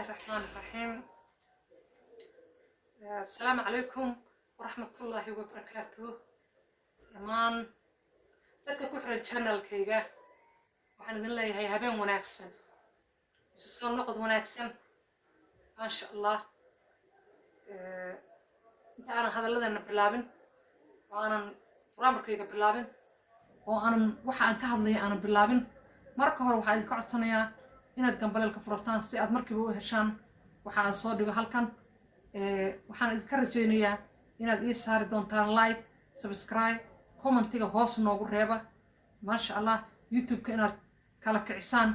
الرحمن الرحيم. السلام عليكم ورحمة الله وبركاته. Dhammaan dadka ku xiran channelkayga waxaan idin leeyahay habeen wanaagsan, isu soo noqod wanaagsan, maasha Allah. Inta aanan hadalladeena bilaabin oo aanan barnaamijkayga bilaabin oo aanan waxa aan ka hadlaya aanan bilaabin, marka hore waxaan idinka codsanayaa inaad gambaleelka furataan si aad markiiba u heshaan waxa aan soo dhigo halkan. Waxaan idinka rajaynayaa inaad ii saari doontaan like, subscribe, commentiga hoos noogu reeba, maasha Allah. YouTube-ka inaad kala kicisaan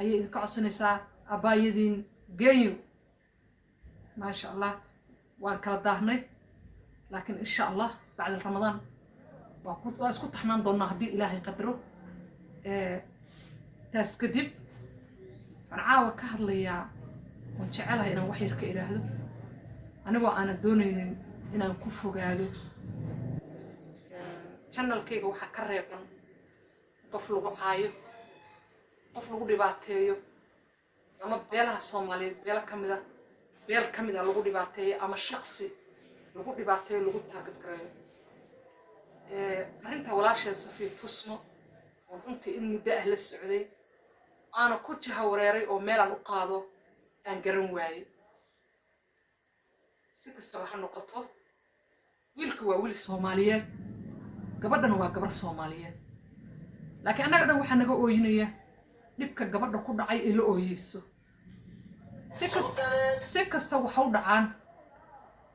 ayay idinka codsanaysaa abbaayadiin Genyo, maasha Allah. Waan kala daahnay, laakiin insha Allah bacda Ramadaan waa isku taxnaan doonaa haddii Ilaahay qadaro. Taas kadib, waxaan caawa ka hadlayaa oon jecelahay inaan wax yar ka idhaahdo, anigoo aanan doonaynin inaan ku fogaado. Channelkayga waxaa ka reeban qof lagu caayo, qof lagu dhibaateeyo, ama beelaha Soomaaliyeed beelo ka mid a, beel ka mid a lagu dhibaateeyo, ama shaqsi lagu dhibaateeyo, lagu target gareeyo. Arrinta walaasheen Safiya Tusmo oo runtii in muddo ah la socday, aana ku jaha wareeray oo meelaan u qaado aan garan waayey. Si kastaba ha noqoto, wiilka waa wiil Soomaaliyeed, gabadhana waa gabar Soomaaliyeed, laakiin annaga dhan waxaa naga ooyinaya dhibka gabadha ku dhacay ee la ooyeyso. Si kasta waxa u dhacaan,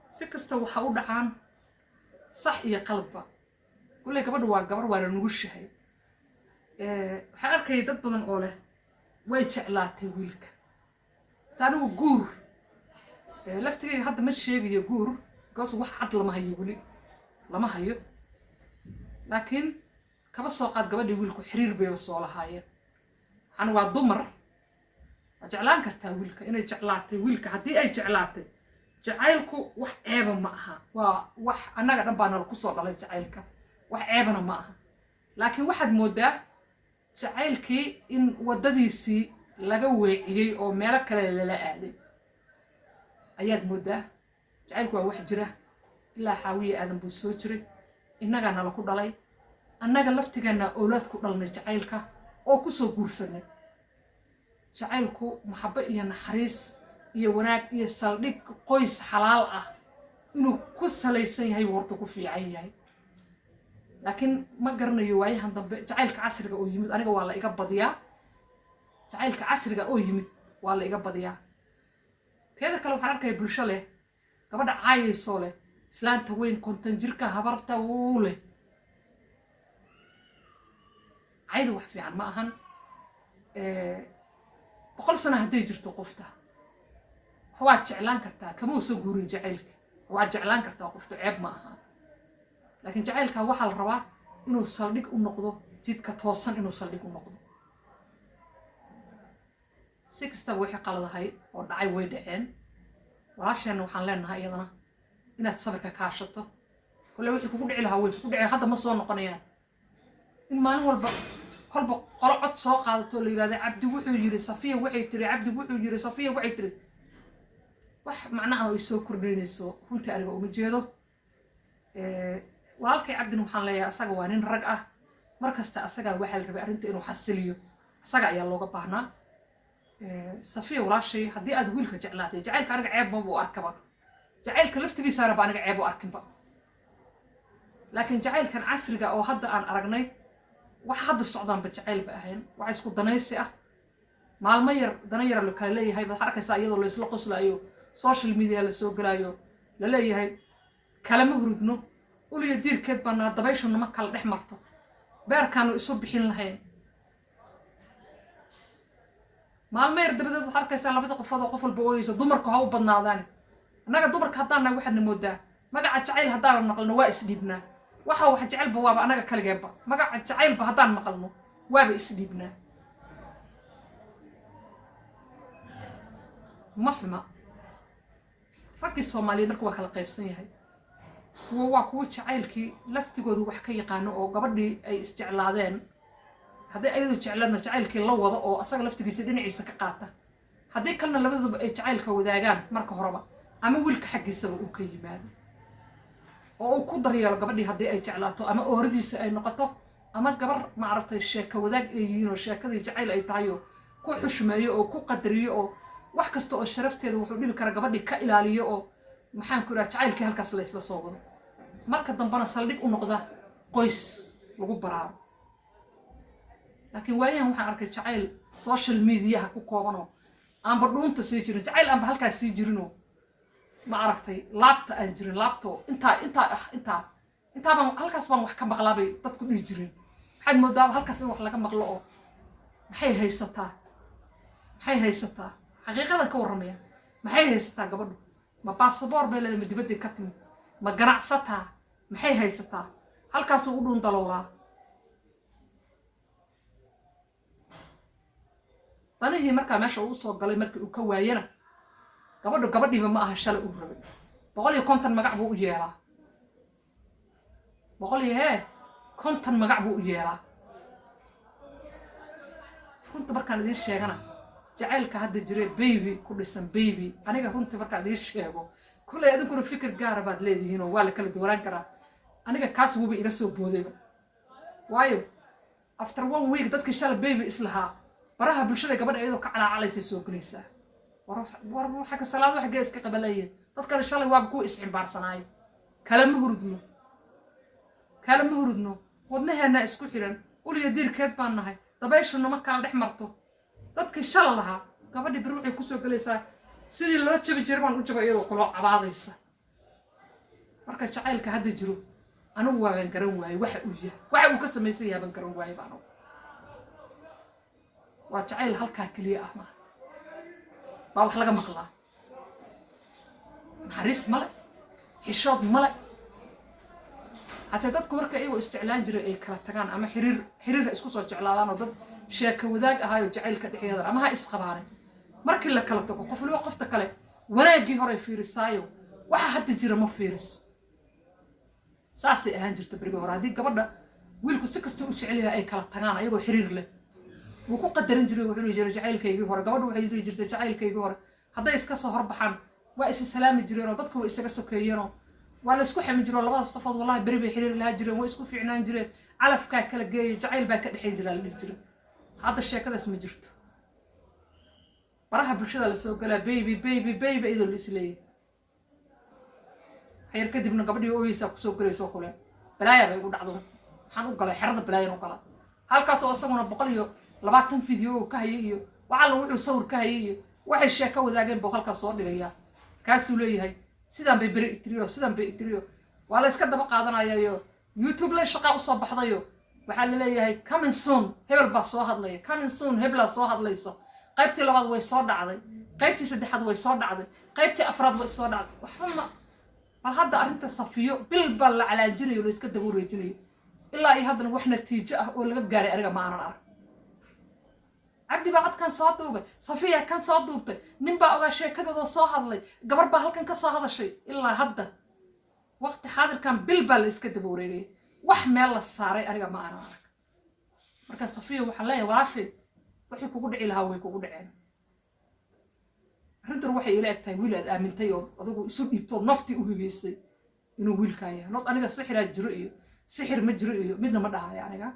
si kasta waxa u dhacaan, sax iyo qaladba, kulley gabadha waa gabar, waana nugushahay. Waxaan arkayay dad badan oo leh way jeclaatay wiilka. Horta anigu guur laftigayga hadda ma sheegayo guur, because wax cad lama hayo, weli lama hayo. Laakiin kaba soo qaad gabadhii wiilku xiriir bayba soo lahaayeen. Waxaan waa dumar, waa jeclaan kartaa wiilka. Inay jeclaatay wiilka, haddii ay jeclaatay, jacaylku wax ceeba ma aha. Waa wax annaga dhan baa nala kusoo dhalay jacaylka, wax ceebana ma aha. Laakiin waxaad moodaa jacaylkii in waddadiisii laga weeciyey oo meelo kale lala aaday ayaad moodaa. Jacaylku waa wax jira, ilaa Xaawiye Aadan buu soo jiray, innagaa nala ku dhalay, annaga laftigeenna owlaad ku dhalnay jacaylka oo kusoo guursanay. Jacaylku maxabo iyo naxariis iyo wanaag iyo saldhig qoys xalaal ah inuu ku salaysan yahay buu horta ku fiican yahay. Laakiin ma garanayo waayahan dambe jacaylka casriga oo yimid, aniga waa la iga badiyaa. Jacaylka casriga oo yimid waa la iga badiyaa. Teeda kale, waxaan arkaya bulsho leh gabadha caayaysoo leh islaanta weyn, 50 jirka, habarta wuu leh. Cayda wax fiican ma ahan. 100 sano hadday jirto qofta, waad jeclaan kartaa, kama uusan guurin jacaylka, waad jeclaan kartaa qoftu, ceeb ma aha. Laakiin jacaylka waxaa la rabaa inuu saldhig u noqdo jidka toosan, inuu saldhig u noqdo. Si kastaba, wixii qaladahay oo dhacay way dhaceen. Walaasheenna waxaan leenahay iyadana inaad sabirka kaashato. Kolle wixii kugu dhici lahaa way kugu dhiceen, hadda ma soo noqonayaan. In maalin walba kolba qolo cod soo qaadato oo la yidhahda Cabdi wuxuu yiri, Safiya waxay tiri, Cabdi wuxuu yiri, Safiya waxay tiri, wax macno ah oo ay soo kordhinayso runtii aniga uma jeedo. Walaalkay Cabdina waxaan leeyahay, asaga waa nin rag ah, mar kasta asagaa waxaa la rabay arrinta inuu xasiliyo, asaga ayaa looga baahnaa. Safiya walaashay, haddii aad wiilka jeclaatay, jacaylka aniga ceeb maba u arkaba, jacaylka laftigiisaana ba aniga ceeb u arkinba. Laakiin jacaylkan casriga oo hadda aan aragnay, wax hadda socdaanba jacayl ba ahayn, wax isku danaysi ah, maalmo yar dana yara la kala leeyahay. Baad arkaysaa iyadoo laysla qoslaayo, social media la soo gelaayo, la leeyahay kalama hurudno, uliya diirkeed baanaa, dabayshu nama kala dhex marto, beerkaanu isu bixin lahayn. Maalmo yar dabadeed waxaad arkaysaa labada qofood oo qof walba ooyeyso. Dumarku ha u badnaadaan. Annaga dumarka haddaan nahay, waxaadna moodaa magaca jacayl haddaan maqalno waa isdhiibnaa. Waxa wax jecelba waaba annaga kaligeenba, magaca jacaylba haddaan maqalno waaba isdhiibnaa. Ma xuma. Raggii Soomaaliyeed marka waa kala qaybsan yahay. Kuwa waa kuwa jacaylkii laftigoodu wax ka yaqaano oo gabadhii ay isjeclaadeen, hadday ayadu jeclaadna jacaylkii la wado oo asaga laftigiisa dhinaciisa ka qaata. Haddii kalena labaduba ay jacaylka wadaagaan marka horeba, ama wiilka xaggiisaba uu ka yimaado oo uu ku daryeelo gabadhii haddii ay jeclaato, ama ooradiisa ay noqoto, ama gabar maaragtay sheeko wadaag ay yihiin oo sheekadii jacayl ay tahay, oo ku xushmeeyo oo ku qadariyo, oo wax kasta oo sharafteeda wuxuu dhibi kara gabadhii ka ilaaliyo, oo maxaan ku idhaha, jacaylkii halkaas la isla soo wado, marka dambena saldhig u noqda qoys lagu baraaro. Laakiin waayahan waxaan arkay jacayl social mediaha ku koobanoo aanba dhuunta sii jirin, jacayl aanba halkaas sii jirinoo ma aragtay, laabta aan jirin, laabto intaa intaa ah, intaa intaa baan halkaas baan wax ka maqlaa bay dadku dhihi jirin. Waxaad moodaaba halkaas in wax laga maqlo oo maxay haysataa, maxay haysataa? Xaqiiqadan ka warramaya. Maxay haysataa gabadhu? Ma baasaboor bay leedahay? Ma dibadday ka timid? Ma ganacsataa? Maxay haysataa? Halkaasuu u dhuun daloolaa. Danihii markaa meesha uu usoo galay markii uu ka waayana, gabadhu gabadhiiba ma aha shalay uu rabay. 150 magac buu u yeelaa, boqol iyo hee konton magac buu u yeelaa. Runta markaan idiin sheegana, jacaylka hadda jire baby ku dhisan, baby, aniga runtii markaan idiin sheego, kollay adinkuna fikir gaara baad leedihiin oo waa la kala duwanaan karaa. Aniga kaas wuba iga soo boodayba, waayo after one week dadkii shalay baby islahaa baraha bulshada gabadha iyadoo ka calaacalaysay soo gelaysaa. War xagga salaado xaggee iska qabaleeyeen? Dadkana shalay waaba kuwa isximbaarsanaayo. Kalama hurudno, kalama hurudno, wadnaheennaa isku xiran, uliya diirkeed baan nahay, dabayshu nama kala dhex marto. Dadkii shala lahaa gabadhii beri waxay kusoo gelaysaa sidii loo jabi jiray baan u jabay, iyadoo kuloo cabaadaysa. Marka jacaylka hadda jiro anigu waaban garan waayey waxa uu yahay, waxa uu ka samaysan yahay baan garan waayey ba anigu. Waa jacayl halkaa keliya ah maaha baa wax laga maqlaa. Naxariis male, xishood male. Hatee dadku marka iyagoo isjeclaan jiray ay kala tagaan, ama xiriir xiriirha isku soo jeclaadaan oo dad sheeko wadaag ahaayo jacaylka dhexeedan, ama ha isqabaanay, markii la kala tago qof waliba qofta kale wanaaggii horey fiirisaayo, waxa hadda jira ma fiiriso. Saasay ahaan jirta berigii hore. Haddii gabadha wiilku si kasta u jecel yahay ay kala tagaan ayagoo xiriir leh, wuu ku qadarin jiray, wuxuu dhihi jiray jacaylkaygii hore. Gabadhu waxay dhihi jirtay jacaylkaygii hore. Hadday iska soo horbaxaan waa isa salaami jireen oo dadka way isaga sokeeyeenoo waa la isku xamin jireen oo labadaas qofood wallahi beri bay xiriir lahaa jireen, way isku fiicnaan jireen, calafkaa kala geeyay, jacayl baa ka dhexayn jiraa la dhihi jiray. Hadda sheekadaas ma jirto. Baraha bulshada lasoo galaa baby, baby, baby iyadoo la isleeyahay. Waxyar kadibna gabadhii ooyeysaa kusoo galaysa oo kale balaaya bay ugu dhacdo, waxaan u galay xerada balaayan u galaa halkaasoo isaguna 120 video ka hayay iyo waxalla wuxuu sawir ka hayay iyo waxay sheeko wadaageen buu halkaas soo dhigayaa. Markaasuu leeyahay sidaan bay beri itiriyo, sidaan bay itiriyo. Waa la iska daba qaadanayayo. YouTube le shaqaa usoo baxdayo, waxaa la leeyahay coming soon, hebel baa soo hadlaya, coming soon, heblaa soo hadlayso. Qaybtii labaad way soo dhacday, qaybtii saddexaad way soo dhacday, qaybtii afraad way soo dhacday. Waxba ma bal hadda arrinta Safiyo bil baa la calaajinayo, la iska daba wareejinayo, ilaa iyo haddana wax natiijo ah oo laga gaaray aniga ma aanan arag. Cabdi baa codkan soo duubay, Safiya kan soo duubtay, nin baa ogaa sheekadooda soo hadlay, gabar baa halkan ka soo hadashay. Ilaa hadda waqti xaadirkan bil baa la iska daba wareegaya, wax meel la saaray aniga ma aanan arag. Marka Safiya waxaan leeyahay, walaashay, wixii kugu dhici lahaa way kugu dhaceen. Arrintan waxay ila eg tahay wiil aad aamintay oo adigu isu dhiibtood naftii u hibaysay inuu wiilkaa yahay. Not aniga sixiraa jiro iyo sixir ma jiro iyo midna ma dhahayo. Aniga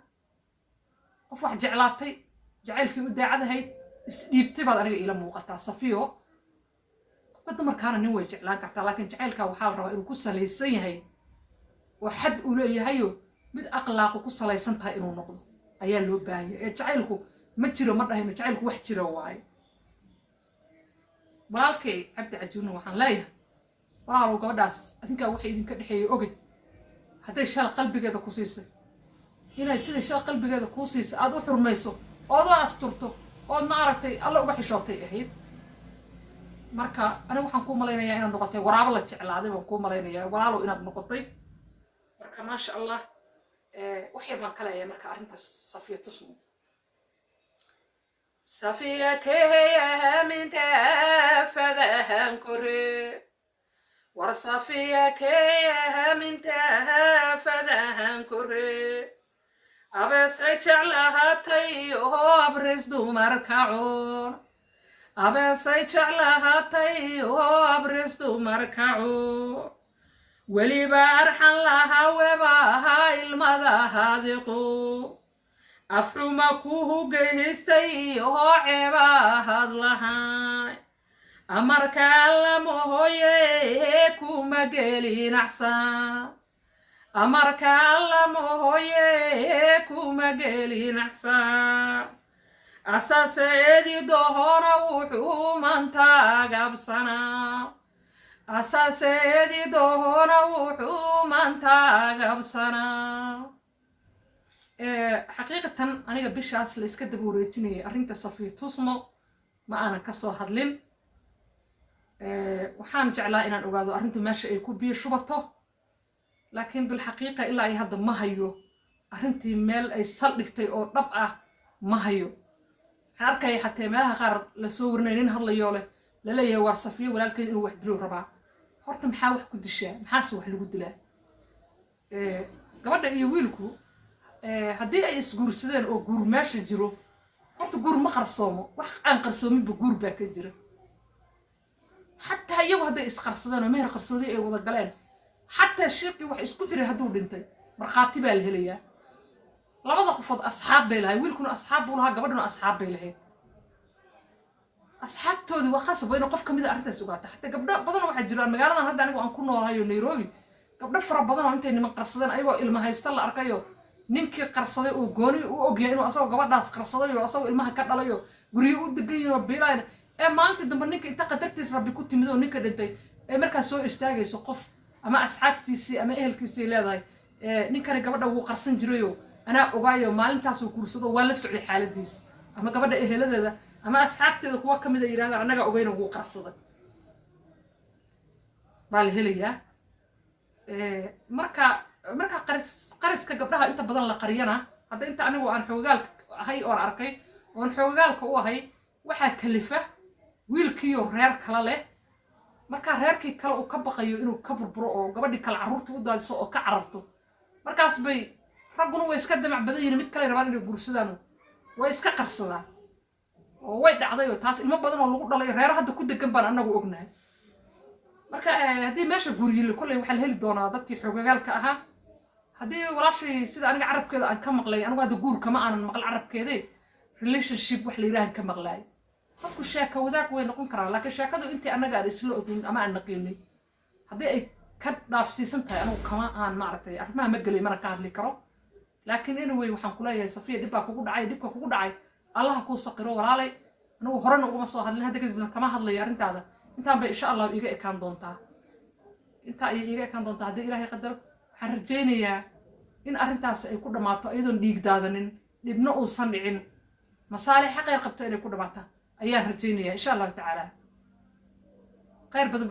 qof wax jeclaatay, jacaylkii u daacadahayd, isdhiibtay baad aniga iila muuqataa, Safiyo. Qofka dumarkaana nin way jeclaan kartaa, laakiin jacaylkaa waxaa la rabaa inuu ku salaysan yahay oo xad uu leeyahayo, mid aqlaaqu ku salaysan tahay inuu noqdo ayaa loo baahanya. Ee jacaylku ma jiro ma dhahayno, jacaylku wax jira waaye. Walaalkay Cabdi Cajuunna waxaan leeyahay, walaalow, gabadhaas adinkaa waxay idinka dhexeeyay ogey. Hadday shal qalbigeeda ku siisay, inay siday shal qalbigeeda kuu siisay aada u xurmayso ood u asturto ood ma aragtay alla uga xishootay ahayd. Marka aniga waxaan kuu malaynayaa inaad noqotay waraabo la jeclaaday baan kuu malaynayaa, walaalow, inaad noqotay. Marka maasha Allah, wax yar baan ka leeyahay marka arrintaas Safiya Tusmo. Safiya keeyaminta fadahan kore, war Safiya keeyaminta fadahan kore, abeesay jeclahatay oo abrays dumarka coon. Abeesay jeclahatay oo abristu markaco, weliba arxan laha weba ahaa ilmada haadiqo, afxuma ku hugeystay oo ceeba ahad lahay. Amarka Allama hooye kuma gelinaxsan, amarka Allama hooye kuma gelinaxsan. Asaaseedii dohona wuxuu mantaagabsanaa, asaaseedii dohona wuxuu mantaagabsanaa. Xaqiiqatan aniga bishaas la iska daba wareejinayay arrinta Safiya Tusmo ma aanan ka soo hadlin. Waxaan jeclaa inaan ogaado arrintu meesha ay ku biyo shubato, laakiin bilxaqiiqa ilaa ay hadda ma hayo arrintii meel ay saldhigtay oo dhab ah ma hayo. Waxaan arkaya xatee meelaha qaar lasoo warinaya nin hadlayoo leh, laleeyahay waa Safiyo walaalkeed inuu wax diluu rabaa. Horta maxaa wax ku dishaa? Maxaase wax lagu dilaa? Gabadha iyo wiilku haddii ay isguursadeen oo guur meesha jiro, horta guur ma qarsoomo. Wax aan qarsoominba guur baa ka jira. Xataa iyagu hadday isqarsadeen oo meher qarsooday ay wada galeen, xataa shiiqii wax isku xiray hadduu dhintay, markhaati baa la helayaa. Labada qofood asxaab bay lahay, wiilkuna asxaab buu lahaa, gabadhuna asxaab bay lahayd. Asxaabtoodii waa qasab, waa inuu qof ka mid a arrintaas ogaata. Xataa gabdho badan waxaa jiraan magaaladan hadda anigu aan ku noolahayo Nairobi, gabdho fara badan oo intay niman qarsadeen ayagoo ilma haysto la arkayo, ninkii qarsaday uu gooni u ogyahay inuu asagoo gabadhaas qarsaday oo asagoo ilmaha ka dhalayo, guryo u degan yihin oo biilayn, ee maalintii dambe ninka inta qadartii Rabbi ku timid oo ninka dhintay, ee markaas soo istaagayso qof ama asxaabtiisii ama ehelkiisii leedahay, "Ninkani gabadha wuu qarsan jirayo, anaa ogaayo, maalintaasuu guursado, waa la socday xaaladiis," ama gabadha eheladeeda ama asxaabteeda kuwa ka mid a yidhahdaan, "Annagaa ogeyna, wuu qarsaday," baa la helayaa. Marka qaris qariska gabdhaha inta badan la qariyana, hadda inta anigu aan xoogagaalka ahay oon arkay oon xoogagaalka u ahay, waxaa kalifa wiilkiiyo reer kale leh. Markaa reerkii kale uu ka baqayo inuu ka burburo oo gabadhii kale carruurta u daadiso oo ka cararto, markaas bay ragguna way iska damac badan yihiin, mid kale rabaan inay guursadaan, way iska qarsadaan oo way dhacday oo taas ilmo badan oo lagu dhalay reero hadda ku degan baan annagu ognahay. Marka haddii meesha guuryile, kolley waxaa la heli doonaa dadkii xoogagaalka ahaa. Haddii walaashay sida aniga carabkeeda aan ka maqlay, anigu hadda guurkama aanan maqal carabkeede, relationship wax la yidhahan ka maqlaay. Dadku sheeka wadaag way noqon karaan, laakiin sheekadu intii annaga aan isla ogin ama aan naqiinay haddii ay ka dhaafsiisan tahay, anigu kama aan maaragtay arrimaha ma gelay, mana ka hadli karo. Laakiin anyway, waxaan kuleeyahay Safiya, dhib baa kugu dhacay, dhibka kugu dhacay Allaha kuu saqiro. Walaalay, anigu horena uguma soo hadlin, hadda kadibna kama hadlayo arrintaada. Intaan bay insha Allahu iiga ekaan doontaa, intaa ayay iiga ekaan doontaa haddii Ilaahay qadaro. Waxaan rajaynayaa in arrintaas ay ku dhammaato iyadoon dhiig daadanin, dhibna uusan dhicin, masaalixa khayr qabto inay ku dhammaata ayaan rajaynayaa insha Allahu tacaala. Khayr badan.